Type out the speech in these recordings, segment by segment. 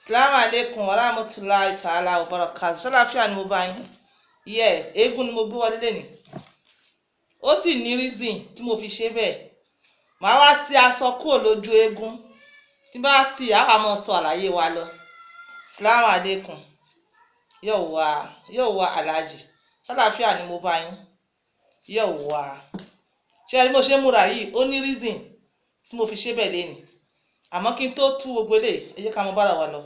Salamu alaikum warahmatulahi ta'ala wabarakatuh. Ṣàlàáfíà ni mo bá yín. Yes, eégún ni mo gbé wọlé lénìí. Ó sì ní reason tí mo fi ṣe bẹ́ẹ̀. Màá wá sí aṣọ kúrò lójú eégún. Tí bá sì, á wà máa sọ àlàyé wa lọ. Salamu alaikum. Yóò wá, yóò wá aláàjì. Ṣàlàáfíà ni mo bá yín. Yóò wá. Ṣé ẹni mo ṣe múra yìí, ó ní reason tí mo fi ṣe bẹ́ẹ̀ lénìí. Àmọ́ kí n tó tú gbogbo eléyìí, ẹ jẹ́ ká mọ bára wa lọ.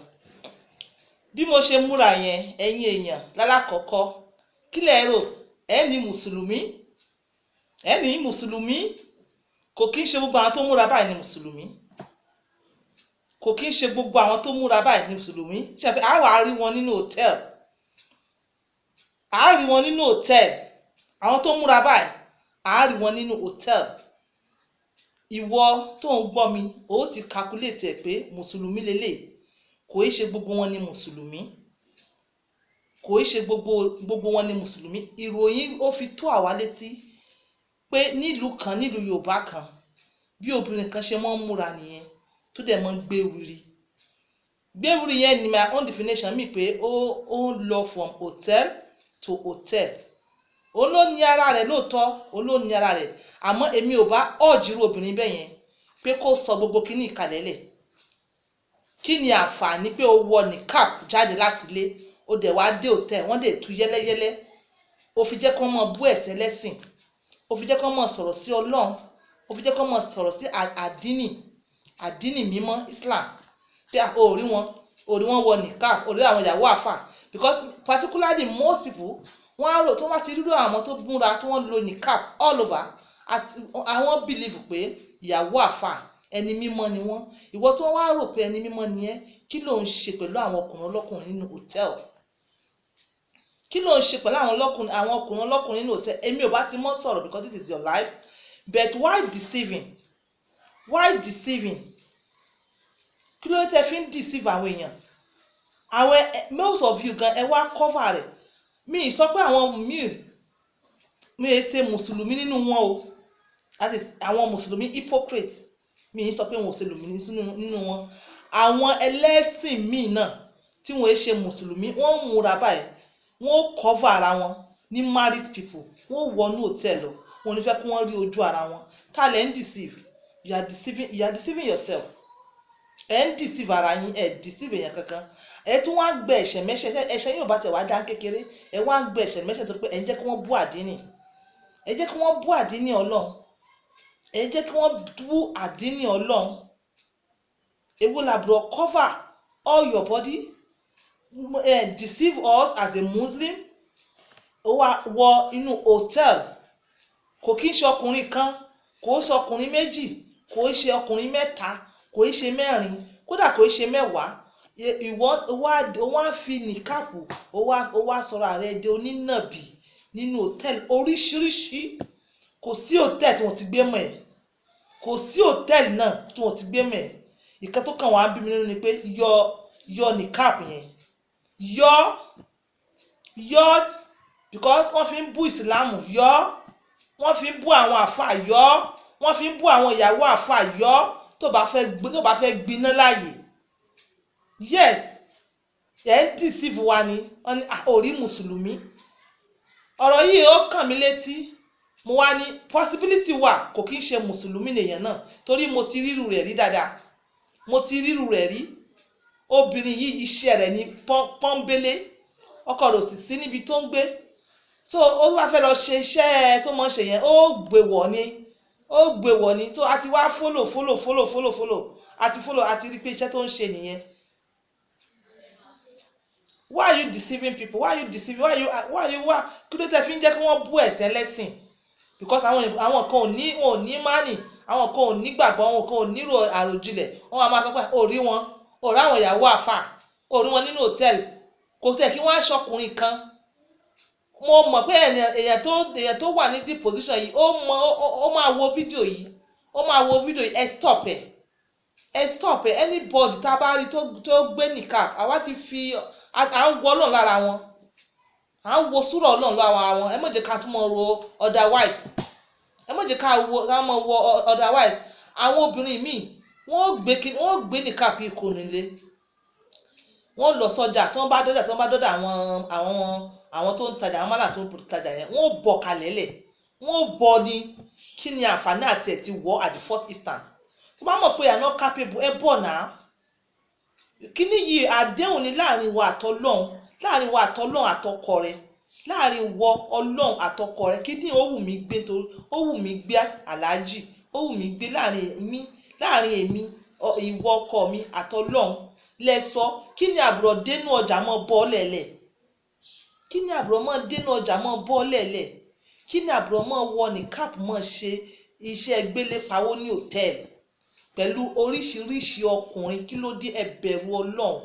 Bí mo ṣe múra yẹn, ẹ̀yin èèyàn, lálákọ̀ọ́kọ́, kí lẹ rò? Ẹ ní mùsùlùmí, ẹ ní mùsùlùmí. Kò kí ń ṣe gbogbo àwọn tó múra báyìí ní mùsùlùmí. Kò kí ń ṣe gbogbo àwọn tó múra báyìí ní mùsùlùmí. Ṣe pé a wà rí wọn nínú hòtẹ́ẹ̀lì, a rí wọn nínú hòtẹ́ẹ̀lì. Àwọn tó múra báyìí, a rí wọn nínú hòtẹ́ẹ̀lì. Ìwọ tó ń gbọ́ mi, o ti calculate ẹ̀ pé mùsùlùmí lélẹ̀. Kò í ṣe gbogbo wọn ní mùsùlùmí. Kò í ṣe gbogbo wọn ní mùsùlùmí. Ìròyìn ó fi tó àwa létí pé nílùú kan, nílùú Yorùbá kan, bí obìnrin kan ṣe mọ́ ń múra nìyẹn, tó dẹ̀ mọ́ ń gbé wiri. Gbé wiri yẹn ni my own definition mi pé ó ń lọ from hotel to hotel. Òun ló ní ara rẹ̀ lóòótọ́, òun ló ní ara rẹ̀. Àmọ́ èmi ò bá urge irú obìnrin bẹ́ẹ̀ yẹn pé kó sọ gbogbo kíní ìkàlẹ̀ lẹ̀. Kí ni àǹfààní pé o wọ niqab jáde láti ilé, o dẹ̀ wá dé hotel, wọ́n dẹ̀ tú yẹ́lẹ́yẹ́lẹ́? O fi jẹ́ kí wọ́n mọ bú ẹ̀sẹ̀ lẹ́sìn, o fi jẹ́ kí wọ́n mọ sọ̀rọ̀ sí Ọlọ́run, o fi jẹ́ kí wọ́n mọ sọ̀rọ̀ sí àdínì mímọ́ Islam, pé o rí wọn, o rí wọn wọ niqab, o rí àwọn ìyàwó àfà. Because particularly most people, wọ́n á rò tó wọ́n ti rírò àwọn tó múra tí wọ́n lo niqab all over, àti àwọn believe pé ìyàwó àfà, ẹni mímọ́ ni wọ́n. Ìwọ tó wá rò pé ẹni mímọ́ ni ẹ́, kí ló ń ṣe pẹ̀lú àwọn ọkùnrin ọlọ́kùnrin nínú hòtẹ́ẹ̀lì? Kí ló ń ṣe pẹ̀lú àwọn ọkùnrin ọlọ́kùnrin nínú hòtẹ́ẹ̀lì? Èmi ò bá ti mọ́ sọ̀rọ̀ because this is your life, but why deceiving? Why deceiving? Kí ló tẹ́ fi ń deceive àwọn èèyàn? Àwọn most of you gan, ẹ wá cover rẹ̀. Mi ì sọ pé àwọn míì mi ì ṣe mùsùlùmí nínú wọn o. That is, àwọn mùsùlùmí hypocrite. Mi ì sọ pé wọn ò ṣe nínú wọn. Àwọn ẹlẹ́sìn míì náà tí wọ́n ṣe mùsùlùmí, wọ́n ń múra báyìí, wọ́n ó cover ara wọn ní married people. Wọ́n wọnú hòtẹ́ẹ̀lì lọ, wọn ò ní fẹ́ kí wọ́n rí ojú ara wọn. Ta lẹ̀ ń deceive? You are deceiving, you are deceiving yourself. Ẹ ń deceive ara yín, ẹ deceive èèyàn kankan. Ẹ tún wá gbẹ ẹ̀ṣẹ̀ mẹ́ṣẹ̀. Ẹ̀ṣẹ̀ yóò bá tẹ̀ wá dá kékeré, ẹ wá ń gbẹ ẹ̀ṣẹ̀ mẹ́ṣẹ̀ tó pé ẹ ń jẹ́ kí wọ́n bú àdínì, ẹ jẹ́ kí wọ́n bú àdínì Ọlọ́run, ẹ jẹ́ kí wọ́n bú àdínì Ọlọ́run. Èwo làbúrò cover all your body, deceive us as a Muslim? Ó wá wọ inú hotel, kò kí ń ṣe ọkùnrin kan, kò ń ṣe ọkùnrin méjì, kò ń ṣe ọkùnrin mẹ́ta, kò ń ṣe mẹ́rin, kódà kò ń ṣe 10. Ìwọ wá fi niqab, ó wá sọ̀rọ̀ ààrẹ di onínàbì nínú hòtẹ́ẹ̀lì oríṣiríṣi. Kò sí hòtẹ́ẹ̀lì tí wọ́n ti gbé mọ̀ ẹ́, kò sí hòtẹ́ẹ̀lì náà tí wọ́n ti gbé mọ̀ ẹ́. Ìkan tó kàn wá bí mi nínú ni pé yọ niqab yẹn, yọ, yọ, because wọ́n fi ń bú ìsìlámù. Yọ. Wọ́n fi ń bú àwọn àfà. Yọ. Wọ́n fi ń bú àwọn ìyàwó àfà. Yọ, tó bá fẹ́ gbiná láàyè. Yes, ẹ̀ ń deceive wa ni. Wọ́n ní orí mùsùlùmí. Ọ̀rọ̀ yìí, ó kàn mí létí. Mo wá ní possibility wà, kò kí ń ṣe mùsùlùmí nìyẹn náà, torí mo ti ríru rẹ̀ rí dáadáa. Mo ti ríru rẹ̀ rí. Obìnrin yìí, iṣẹ́ rẹ̀ ní pọ́nbélé. Ọkọ rẹ̀ ò sì sí níbi tó ń gbé, so ó wá fẹ́ lọ ṣe iṣẹ́ tó mọ̀ ṣe yẹn, ó gbé wọ̀ ni, ó gbé wọ̀ ni. So a ti wá follow, follow, follow, follow, follow, a ti follow, a ti rí pé iṣẹ́ tó ń ṣe nìyẹn. Why are you deceiving people? Why are you deceiving? Why are you why? Kí ló tẹ́ fi ń jẹ́ kí wọ́n bú ẹ̀sẹ̀ lẹ́sìn? Because àwọn kan ò ní, wọn ò ní mánì, àwọn kan ò ní gbàgbọ́, àwọn kan ò nírò àròjinlẹ̀. Wọ́n máa sọ pé ò rí wọn, ò rí àwọn ìyàwó àfà, ò rí wọn nínú hòtẹ́ẹ̀lì. Kò tẹ̀ kí wọ́n aṣọ ọkùnrin kan. Mo mọ̀ pé èèyàn tó wà ní the position yìí, ó mọ, ó máa wo fídíò yìí, ó máa wo fídíò yìí. Ẹ stop ẹ, ẹ stop ẹ. Anybody tá a bá rí tó gbé niqab, àwa ti fi à ń wo Ọlọ́run lára wọn, à ń wo súrọ̀ Ọlọ́run lára wọn. Ẹ má jẹ́ ká tún mọ̀ ro otherwise. Ẹ má jẹ́ ká wo, ká mọ̀ wo otherwise. Àwọn obìnrin míì, wọ́n gbé niqab yìí kò nílé. Wọ́n lọ sọ́jà, tí wọ́n bá dọ́jà, tí wọ́n bá dọ́jà àwọn tó ń tajà, àwọn málà tó ń tajà yẹn, wọ́n ó bọ̀ kalẹ̀ lẹ̀, wọ́n ó bọ̀ ni. Kí ni àǹfààní àti ẹ̀ ti wọ̀ at the first instance? Tó bá mọ̀ pé you are not capable, ẹ bọ̀ náà. Kíní yìí, àdéhùn ni láàrin wa àtọlọ́hun, láàrin wa àtọlọ́hun àtọkọ rẹ, láàrin wọ Ọlọ́hun àtọkọ rẹ. Kíní ó wù mí gbé, torí ó wù mí gbé aláàjì, ó wù mí gbé láàrin mi, láàrin èmi, ìwọ ọkọ mi àtọlọ́hun lẹ sọ. Kí ni àbúrò dénú ọjà mọ́ bọ́ lẹ̀lẹ̀? Kí ni àbúrò mọ́ dénú ọjà mọ́ bọ́ lẹ̀lẹ̀? Kí ni àbúrò mọ́ wọ ní cap mọ́ ṣe iṣẹ́ gbélé pawó ní hòtẹ́ẹ̀lì pẹ̀lú oríṣiríṣi ọkùnrin? Kí ló dé? Ẹ bẹ̀rù Ọlọ́run,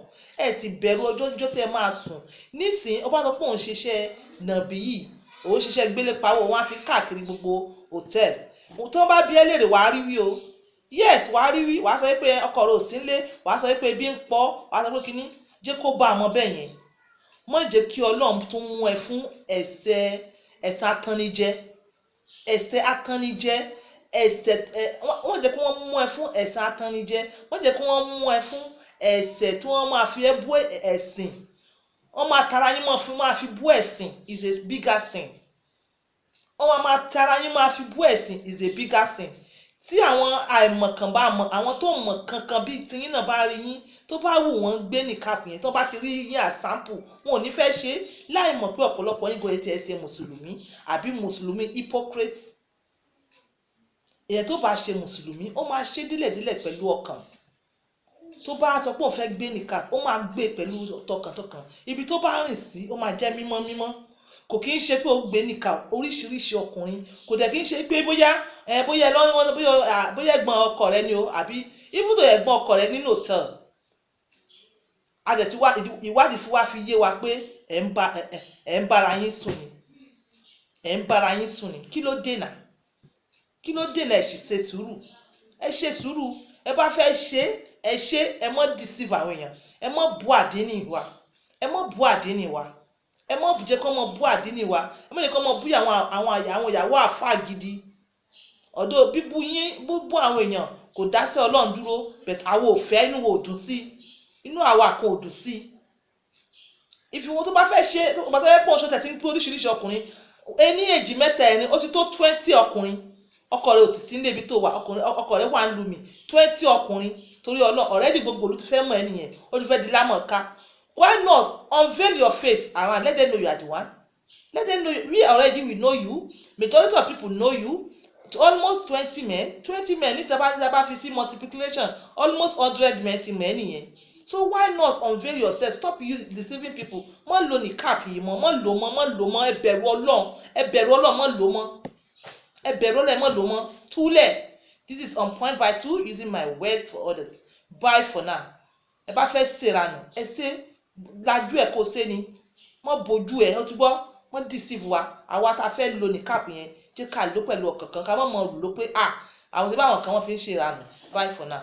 ẹ sì bẹ̀rù ọjọ́ ọjọ́ tẹ́ ẹ máa sùn nísìnyí. Ọba sọ pé òun ṣiṣẹ́ nàbí yìí, òun ṣiṣẹ́ gbélé pawó, wọn á fi káàkiri gbogbo hòtẹ́ẹ̀lì. Tó bá bí ẹ léèrè, wàá rí wí o. Yes, wàá rí wí. Wàá sọ pé ọkọ rẹ ò sí nílé, wàá sọ pé ebi ń pọ̀, wàá sọ pé kíní jẹ́ kó bá àmọ́ bẹ́ẹ̀ yẹn. Má jẹ́ kí Ọlọ́run tún mú ẹ fún ẹ̀ṣẹ̀, ẹ̀ṣẹ̀ atannijẹ, ẹ̀ṣẹ̀ atannijẹ, ẹ̀ṣẹ̀ ẹ. Wọ́n jẹ́ kí wọ́n mú ẹ fún ẹ̀ṣẹ̀ atannijẹ, wọ́n jẹ́ kí wọ́n mú ẹ fún ẹ̀ṣẹ̀ tí wọ́n máa fi ẹ́ bú ẹ̀sìn. Wọ́n máa tara yín mọ́ fún máa fi bú ẹ̀sìn is a bigger sin. Wọ́n máa tara yín máa fi bú ẹ̀sìn is a bigger sin. Tí àwọn àìmọ̀kàn bá mọ̀, àwọn tó mọ̀ kankan bíi tiyín náà bá rí yín, tó bá wù wọ́n gbé ní káàpù yẹn, tó bá ti rí yín as sample, wọn ò ní fẹ́ ṣe é, láì mọ̀ pé ọ̀pọ̀lọpọ̀ yín gòyè tí ẹ ṣe mùsùlùmí àbí mùsùlùmí hypocrite. Èèyàn tó bá ṣe mùsùlùmí, ó máa ṣe dílẹ̀dílẹ̀ pẹ̀lú ọkàn. Tó bá sọ pé òun fẹ́ gbé nìkan, ó máa gbé pẹ̀lú tọkàntọkàn. Ibi tó bá rìn sí, ó máa jẹ́ mímọ́ mímọ́. Kò kí ń ṣe pé ó gbé nìkan oríṣiríṣi ọkùnrin. Kò dẹ̀ kí ń ṣe pé bóyá ẹ bóyá lọ́wọ́, bóyá ẹ̀gbọ́n ọkọ rẹ ni o, àbí ibùdó ẹ̀gbọ́n ọkọ rẹ nínú hòtẹ́ẹ̀lì. A dẹ̀ ti wá ìwádìí fún wa fi yé wa pé ẹ̀ ń bára yín sùn ni, ẹ̀ ń bára yín sùn ni. Kí ló dènà? Kí ló dènà? Ẹ sì ṣe sùúrù, ẹ ṣe sùúrù. Ẹ bá fẹ́ ṣe, ẹ ṣe. Ẹ mọ́ deceive àwọn èèyàn, ẹ mọ́ bu àdínì wa, ẹ mọ́ bu àdínì wa, ẹ mọ́ jẹ́ kó mọ́ bú àdínì wa, ẹ mọ́ jẹ́ kó mọ́ bú àwọn ìyàwó àfáà gidi. Ọ̀dọ̀ bíbú yín, búbú àwọn èèyàn kò dá sí Ọlọ́run dúró, but àwọn ò fẹ́, inú wo ò dùn sí, inú àwa kan ò dùn sí. Ìfìwọ́n tó bá fẹ́ ṣe bàtà ẹ̀ pọ̀ ṣọ́tẹ̀ tí ń pé oríṣiríṣi ọkùnrin, ení, èjì, mẹ́ta, ẹ̀rin, ó ti tó 20 ọkùnrin. Ọkọ rẹ̀ ò sì sí níbi tó wà, ọkọ rẹ̀ wà ń lu mi, 20 ọkùnrin. Torí Ọlọ́run, already gbogbo olú ti fẹ́ mọ̀ ẹ́ nìyẹn, ó ti fẹ́ di lámọ̀ọ́ká. Why not unveil your face around? Let them know you are the one. Let them know you. We already, we know you. Majority of people know you. Almost 20 men, 20 men ní sábà sábà fi sí multiplication, almost 100 men ti mọ̀ ẹ́ nìyẹn. So why not unveil yourself? Stop you deceiving people. Mọ́ lo ní cap yìí mọ́, mọ́ lò mọ́, mọ́ lò mọ́. Ẹ bẹ̀rù Ọlọ́run, ẹ bẹ̀rù Ọlọ́run, mọ́ lò mọ́. Ẹ bẹ̀rù Ọlọ́run, ẹ mọ́ lò mọ́. Túlẹ̀. This is On Point by Two, using my words for others. Bye for now. Ẹ bá fẹ́ ṣèrànù, ẹ ṣe lajú ẹ kó ṣe ni, mọ́ bójú ẹ. Ó ti gbọ́, mọ́ deceive wa. Àwa tá a fẹ́ lo ní cap yẹn, jẹ́ ká lò pẹ̀lú ọkàn kan, ká mọ̀ mọ̀ lò pé ah, àwọn tí báwọn kan wọ́n fi ń ṣèrànù. Bye for now.